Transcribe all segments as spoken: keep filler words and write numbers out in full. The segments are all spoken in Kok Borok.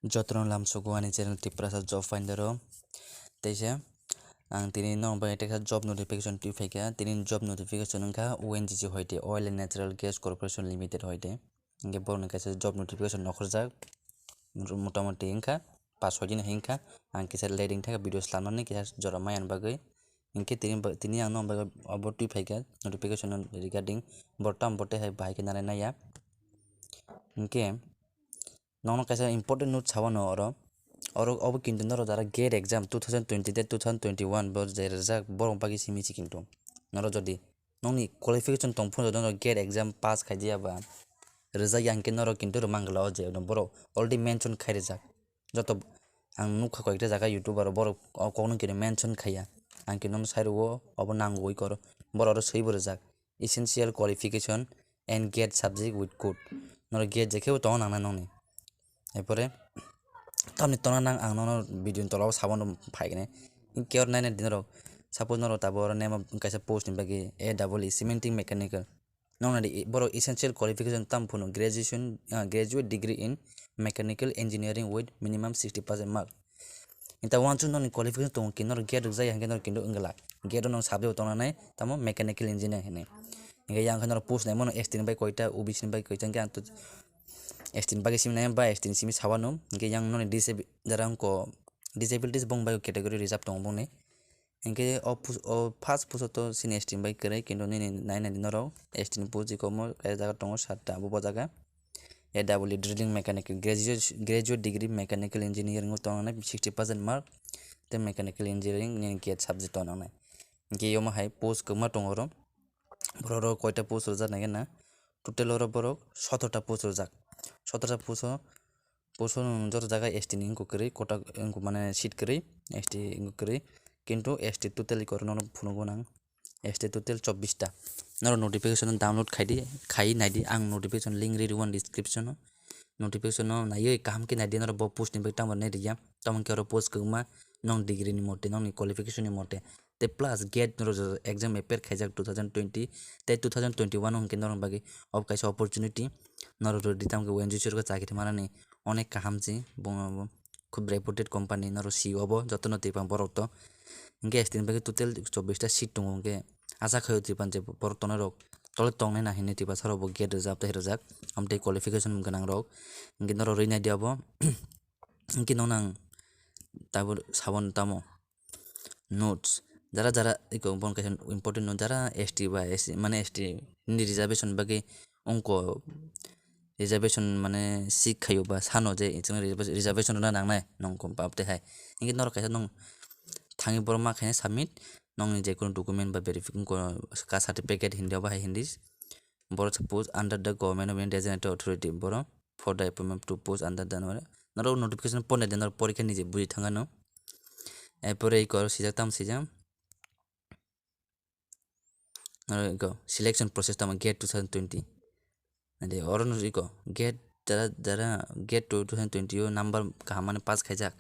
Jotono lamsogo ani channel Tiprasa Job Finder o. Teisa ang tini norok bai teisa job notification twi phaikha. Tini job notification wngkha O N G C hoite, Oil and Natural Gas Corporation Limited hoite. Hingke borokni kaisa job notification nokhorjak, motamoti wngkha pas soi din hai wngkha. Ang kisa late wngkha video slamnani, kisa jora maya bagwi. Hingke tini ba-, tini ang norok bai obo twi phaikha notification regarding borok tamo bote hai bahai khe nanai naiya. Hingke nokno kaisa important note sawano oro. Oro obo kintu norok jara gate exam two thousand twenty tei two thousand twenty-one bo je rijak borok bagwi simi se kintu. Norok jodi nokni qualification tong phano jodi norok gate exam pass khai diya ba rijak ya hingke norok kintu rwmang gala o je borok already mention khai rijak. Joto ang nukha koikta jaga YouTube aro borok o kokno kintu mention khaiya. Ang kintu sai rwo obo nangwi koro. Borok oro swibo rijak. Essential qualification and gate subject with code. Norok gate je khe bo tongo nangna nokni. Epore tamni tongna nang ang nono video ni tola o sabon phaikne. Khe oro naina di norok. Suppose norok tabuk oro name kaisa post ni bagwi A double E cementing mechanical. Nokna di borok essential qualification tam phano graduation, ah, graduate degree in mechanical engineering with minimum sixty percent mark. Inta wansuk nokni qualification tongo kintu norok gate rwjak ya hingke norok kintu wngla. Gate o nong subject tongnai tamo mechanical engineer hinwi. Hingke yang khe norok post naimano S T ni bai koita, O B C ni bai koita hingke ang to S T ni bagwi simi nai ba S T ni simi sawano hingke yang nokni disab-, jara wngkha disabilities bong bai category reserve tongo bongni. Hingke o pus-, o first post o to sini S T ni bai kwrwi kintu nini nai nai norok S T ni post iko mo kaya jaga tongo satta abo bo jaga. A W drilling mechanical graduate, graduate degree mechanical engineering o tongnai sixty percent mark tei mechanical engineering nini gate subject tongnai. Hingke yomo hai post kwbangma tongo oro. Borok rok koita post rwjak nai na? Total oro borok sotorta post rwjak. Sotorta post o, post o nwng joto jaga S T ni wngkha kwrwi, kota wngkha mane seat kwrwi, S T wngkha kwrwi. Kintu S T total iko oro nono phunugo nang. S T total chobbish ta. Norok notification download khaidi, khai naidi. Ang notification link riri one description o. Notification o naiwi kaham khe naidi, norok bo post ni bagwi tamo nai rwya. Tamo khe oro post kwbangma nong degree ni mote, nongni qualification ni mote. Tei plus gate norok exam appear khaijak two thousand twenty tei two thousand twenty-one o hwnkhe norok bagwi obo kaisa opportunity. Norok rwdi tamo khe O N G C o chakri manani onek kaham se, bo khub reputed company norok si obo jotono tei borok to. Hingke S T ni bagwi total chobbish ta seat tongo, hingke acha khaio twipan je borok tongnai rok tole tongnai na hinwi twipa sa rok bo gate rijak tei rijak, amtwi qualification gwnang rok. Hingke norok rwi nai di abo. Hingke no nang tabuk sabon tamo notes jara jara iko bon kaisa important note jara S T ba S C mane S T ni reservation bagwi ongko reservation mane seek khayo ba sano je chwng reservation rwna nangnai nong kom bab tei hai. Hingke norok kaisa nong thangwi borok ma khaina submit nongni je kono document ba verification ko ka certificate hindi obo hai hindi. Borok suppose under the government of India designated authority borok for the appointment to post under the norok notification pore de norok porikha nije buji thangano. Epore iko sijak tam sijak. Aro iko selection process tamo gate two thousand twenty. Ade oro no iko gate jara, jara gate two thousand twenty o number kaham mane pass khaijak.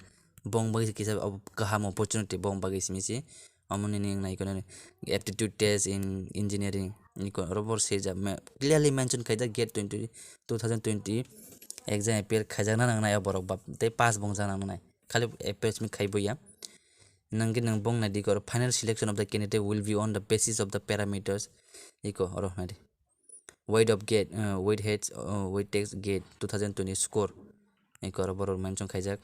Bong bagwi kisa kaham opportunity bong bagwi simi si. Omo nini wng nai kono aptitude test in engineering. Iko oro bor sejak me clearly mention khaijak gate twenty, two thousand twenty exam appear khaijak na nangnai borok ba tei pass bong jak nangnai. Khali appear simi khai boya. Nangke nang bong nai di kor final selection of the candidate will be on the basis of the parameters. Iko oro nai di. Weight of gate, uh, weight heads, uh, weight text gate two thousand twenty score. Iko oro borok mention khaijak.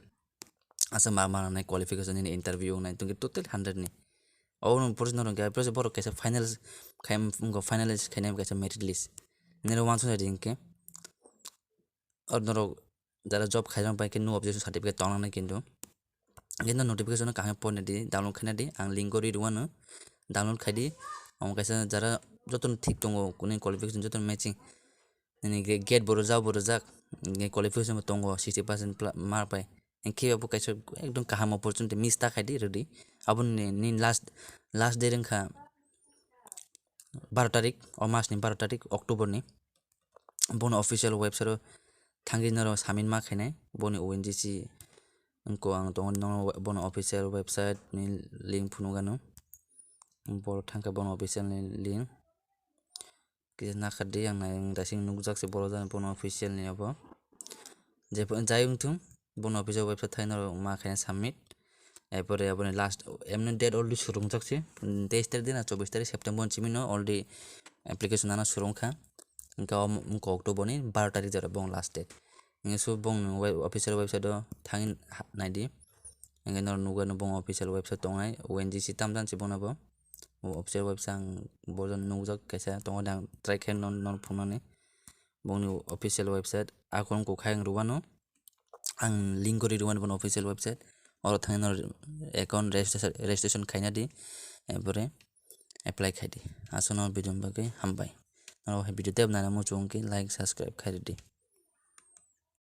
Asa ma ma nai qualification ni interview nai tungke total hundred ni. Oro no purus norok khe, purus borok kaisa final khai, wngkha finalist khainai kaisa merit list. Nini wansuk nai di hingke. Oro norok jara job khaijak bai khe no objection certificate tong nangnai kintu. Kintu notification kaham porna di, download khaina di, ang link o riri wano, download khai di. Omo kaisa jara jotono thik tongo, kuni qualification jotono matching. Nini ge-, gate bo rwjak, bo rwjak, nini qualification bo tongo, sixty percent pla-, mark bai. Hingke abo kaisa ekdom kaham opportunity miss ta khai di rwdi. Aboni ni last, last day wngkha baro tarik, o mas ni baro tarik October ni. Bono official website o thangwi norok submit ma khainai, boni O N G C wngkha ang tongo, nono bono official website ni link phunukgano. Borok thangkha bono official ni link. Kisa nakhar di ang nai, ang daising nukjak se borok jani bono official ni abo. Jepho-, jai wngthung, Bono official website thai norok ma khaina submit. Epore aboni last, emni date already surungjak se, teis tarik din na chobbish tarik September ni simi no already application ana surungkha. Hingke o wngkha October ni baro tarik jora bong last date. Hingke so bong ni web-, official website o thangwi ha-, naidi. Hingke noro nugwi no bong official website tongnai, O N G C tamjani se bono bo. O official website ang bo nukjak kaisa tongo de, ang try khe non, non phunuknani. Bongni official website, a khorang kok hai ang rwano. Ang link gori rwmani bono official website. Oro thangwi no account registration, registration khaina di. Epore apply khai di. Aswkno video ni bagwi hambai. Norok hai video tep nana muchung khe like, subscribe khai di.